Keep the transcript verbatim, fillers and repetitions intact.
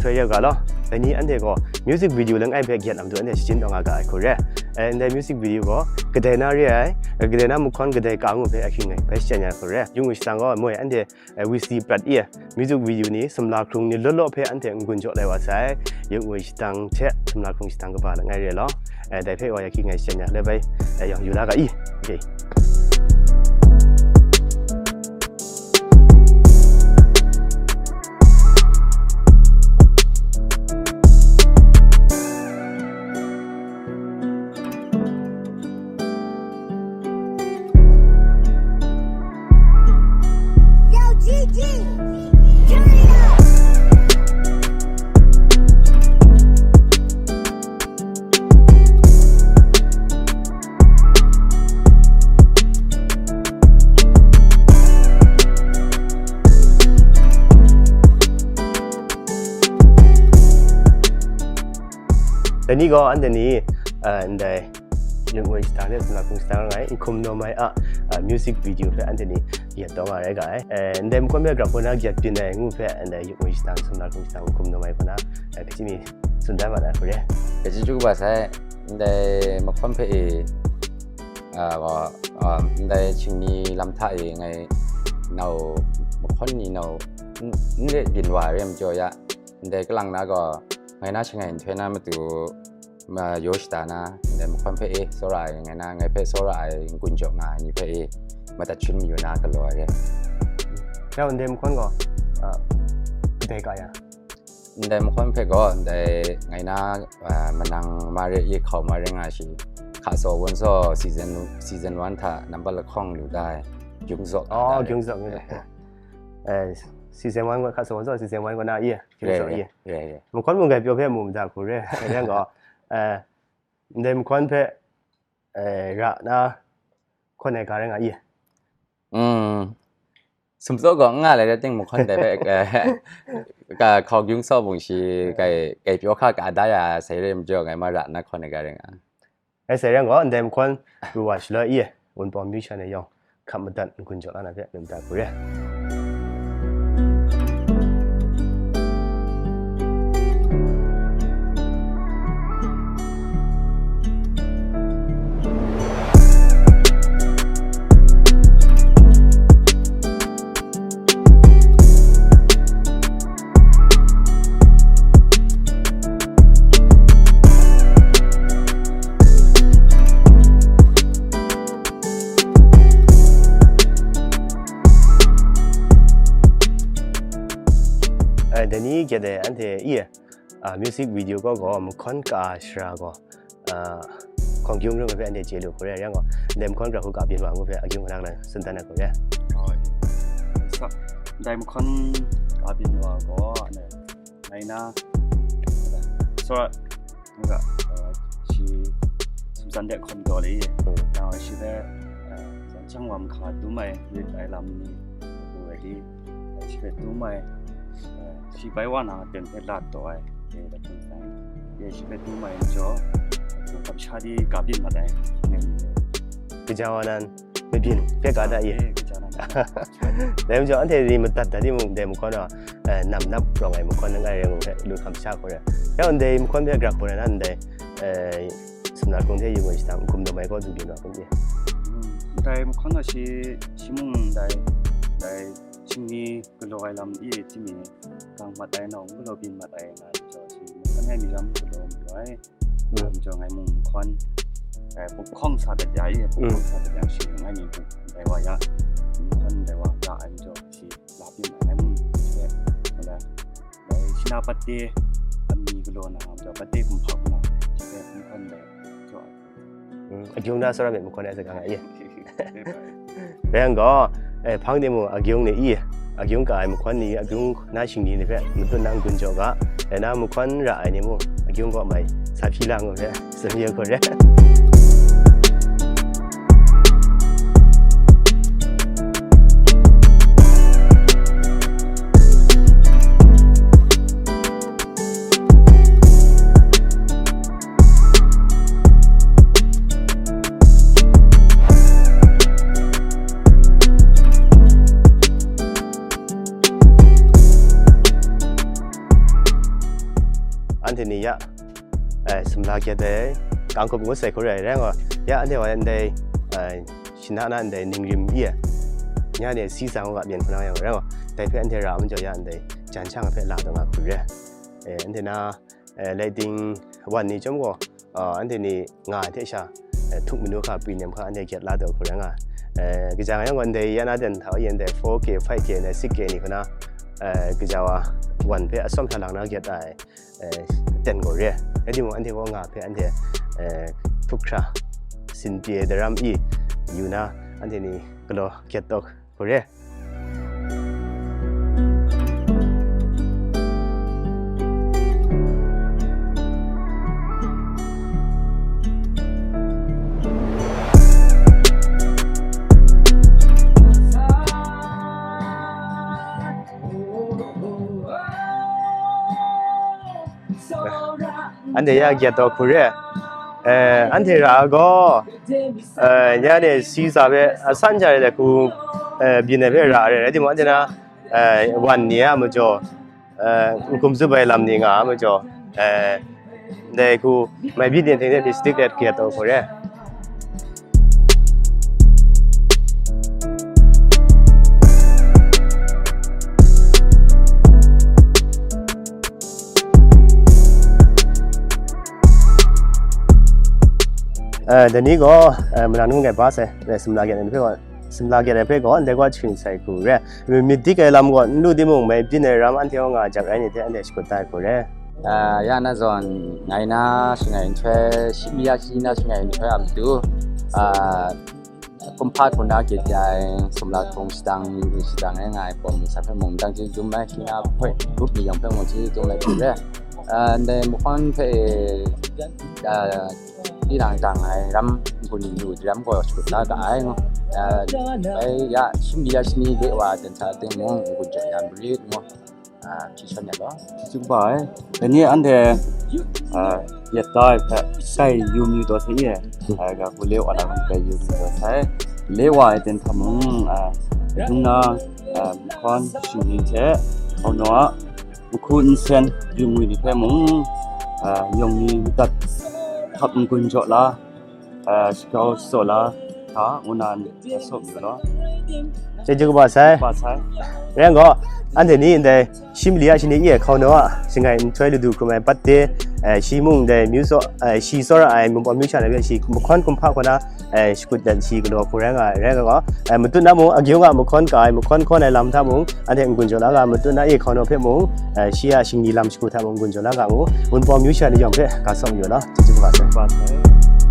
Ya ga law, dai ni anhte gaw music video langai hpe gyat lam du anhte shajin taw nga ga ai hku re. Eh, ndai music video gaw kadai na re ai, kadai na mahkawn kadai ka ngu hpe ahkying ai bai shajin ya hku re. Yung u shadang gaw moi anhte, eh, V C prat i ai music video ni sumla hkrung ni law law hpe anhte n-gun jaw lai wa sai. Yung u shadang hte sumla hkrung shadang kaba langai re law. Eh, dai hpe wa ya hkying ai shajin ya le bai, eh, yang yu la ga i. Okay. Yo, G G, turn it up. Dai ni gaw anhte ni, eh, ndai Yung u shadang hte sumla hkrung shadang langai, N Hkum Nawm Ai a, ah, music video hpe anhte ni gyat taw nga rai ga ai. Eh, ndai mahkawn hpe grau hku na gyat byin ai ngu hpe, ndai yung u shadang sumla hkrung shadang N Hkum Nawm Ai hku na, eh, hpyi mi tsun dan ma na hku re. Hpe chyeju kaba sai, ndai mahkawn hpe e, ah, wa, ah, ndai Chingni lam hta e ngai nau mahkawn ni nau n, n re byin wa ai re majaw ya, ndai kalang na gaw, ngai na shangai nhtoi na matu, ma, yaw shada na, ndai mahkawn hpe e tsawra ai, ngai na, ngai hpe tsawra ai, n-gun jaw nga ai ni hpe e madat shin mayu na galaw ai re. Rau ndai mahkawn gaw, ah, kadai ka ya? Ndai mahkawn hpe gaw, ndai ngai na, ah, manang ma re, ye hkau ma re nga shi, hka saw won saw season, season one hta nambat lahkawng lu da ai, gyung zaw ka Oh, da ai. Gyung zaw, gyung zaw. Eh, season one gaw hka saw won saw, season one gaw na ye, gyung Re, zaw re, ye. Re, re. Mahkawn mung gai pyaw hpe mu mada hku re, yang gaw, eh, ndai mahkawn hpe, eh, ra na, hkawn ai ga rai nga i? Mm. Sumtsaw gaw n nga lai rai ting, mahkawn dai hpe, eh, ka hkau gyung saw bung shi, kai, kai pyaw hka ka da ya sai re majaw, ngai ma ra na hkawn ai ga rai nga. Ngai sai rai gaw, ndai mahkawn pru wa shaloi i, Wunpawng myu sha na yawng, hkap madat n-gun jaw la na hpe, myit madat hku re. Ai, dai ni gyat ai anhte i, ah, music video gaw gaw, mahkawn ka shara gaw, ah, hkawng gyung ring ai hpe anhte chye lu hku re, yang gaw, ndai mahkawn grau hku ka byin wa ngu hpe, agyung kalang lang tsun dan ai hku re. Oh, sa, ndai mahkawn ka byin wa gaw, ane, ngai na, tsawra, nga, uh, shi sumsan de hkawm taw le, Hmm. yang shi hpe, uh, zawn shang wa mahka dum ai, rit ai lam ni, lu ai di, uh, shi hpe dum ai, uh, shi bai wa na ten hpe lat taw ai, e, da hpung sai, e, shi hpe dum ai majaw, uh, kamsha di ka byin mat ai, Kaja wa nan, mabyin hpe ka da ye. Eh, kaja nan. Dai majaw, anhte ni madat dat timung, dai mahkawn gaw, eh, nam nap rawng ai mahkawn langai rai ngu hpe, lu hkam sha hku re. Yawng ndai mahkawn hpe grau hku re na, ndai, eh, sumla hkrung hte yu ngoi shadang, N Hkum Nawm Ai gaw du byin wa kun ye. Mm, ndai mahkawn gaw shi, shi mung ndai, ndai Chingni galaw ai lam i hti mi, gang mat ai nau, galaw byin mat ai nga, jaw shi, mahkawn ai mi lam galaw mayu ai. Mm. Majaw ngai mung mahkawn, eh, puk hkawng sa dat ya i, puk Mm. hkawng sa dat ya shi, ngai mi puk ndai wa ya, mahkawn ndai wa ya ai majaw shi la byin ai, ngai mung shi hpe, wala, dai shi na pat de, a mi galaw na, majaw pat de kumhpa hku na, shi hpe mahkawn ndai jaw ai. Mm, agyung na tsawra myit mahkawn ai sagang ai ye. Rai yang gaw, eh, hpang de mung agyung ni i, agyung ka ai mahkawn ni, agyung na shingni ni hpe matut na n-gun jaw ga, rai na mahkawn ra ai ni mung agyung kaw mai sa hpyi la ngu hpe, tsun ya hku re. Anhte ni ya, eh, sumla gyet ai, kangkup ngut sai hku rai, rai ngu, ya anhte wa ndai, eh, shana na ndai ningrim i ai, nya ni si tsang u ga myen hku na yang rai ngu, dai hpe anhte ra majaw ya ndai jan shang hpe la taw nga hku re. Eh, anhte na, eh, lai ting wan ni chyawm gaw, ah, anhte ni nga ai hte sha, eh, htuk manu hka, pri nem hka anhte gyet la taw hku rai nga. Eh, kaja nga yang gaw ndai ya na ten hta e ndai four K, five K, ndai six K ni hku na, eh, kaja wa wan hpe atsawm hta lang na gyet ai, eh, ten gaw re. Rai timung, anhte gaw nga hpe anhte, eh, htuk hkra, sin pye daram i yu na, anhte ni galaw gyet taw hku re. Anhte ya gyet taw hku re. Eh, anhte ra ai gaw, eh, ya ni si tsa hpe asan sha rai hku, eh, byin ai hpe ra ai rai, rai timung, anhte na, eh, wan ni a majaw, eh, n-gun zup ai lam ni nga a majaw, eh, ndai hku mai byin ni hte hte pyi stick let gyet taw hku re. Eh, dai ni gaw, eh, manang num gai ba sai, eh, sumla gyet ai hpe gaw, sumla gyet ai hpe gaw, ndai gaw ching sai hku re. Myit dik ai lam gaw n lu timung, mai byin ai ram anhte gaw nga jat rai ni hte anhte shakut da ai hku re. Ah, ya na zawn, ngai na shangai nhtoi, shi mi ya shi na shangai nhtoi a matu, ah, kumhpa hku na gyet ya ai, sumla hkrung shadang, shadang ai nga ai pawng ni sa hpe mung, dang chyeju dum ai, shi na hpoi grup ni yawng hpe mung chyeju dum ai hku re. Ah, ndai mahkawn hpe, ah, tinang dang ai ram, n-gun lu ai ram gaw shakut la ga ai ngu. Ah, bai ya, shi mi ya shi ni le wa ten hta ting mung, n-gun jaw ya marit ngu. Ah, hpyi shan ya law. Hpyi chyum ba ai. Dai ni anhte, ah, yet da ai hpe, kai yu mi taw sai i ai. Ai ga hku le wa na mung kai yu mi taw sai. Le wa ai ten hta mung, ah, dung na, ah, mahkawn shingni hte, hkau naw a, mahku nsen yu ngwi ni hpe mung, ah, yawng ni madat hkap n-gun jaw la, ah, shakau shaw la hta, ngu na n-, a sawp yu law. Chyeju kaba sai. Kaba sai. Rai yang gaw, anhte ni ndai shi mali a shi ni e hkau naw a, shangai nhtoi ladu hkrum ai bat de, eh, shi mung ndai myu tsaw, eh, shi tsawra ai mungpawm myu sha na hpe shi mahkawn kumhpa hku na, eh, shakut dat shi galaw hku rai nga ai. Rai nga gaw, eh, matut na mung, akyu nga mahkawn ka ai, mahkawn hkawn ai lam hta mung, anhte n-gun jaw la ga, matut na e hkau naw hpe mung, eh, shi a shingni lam shagu hta mung n-gun jaw la ga mu, wunpawng myu sha ni yawng hpe ga sawm yu law, chyeju kaba sai. Kaba sai.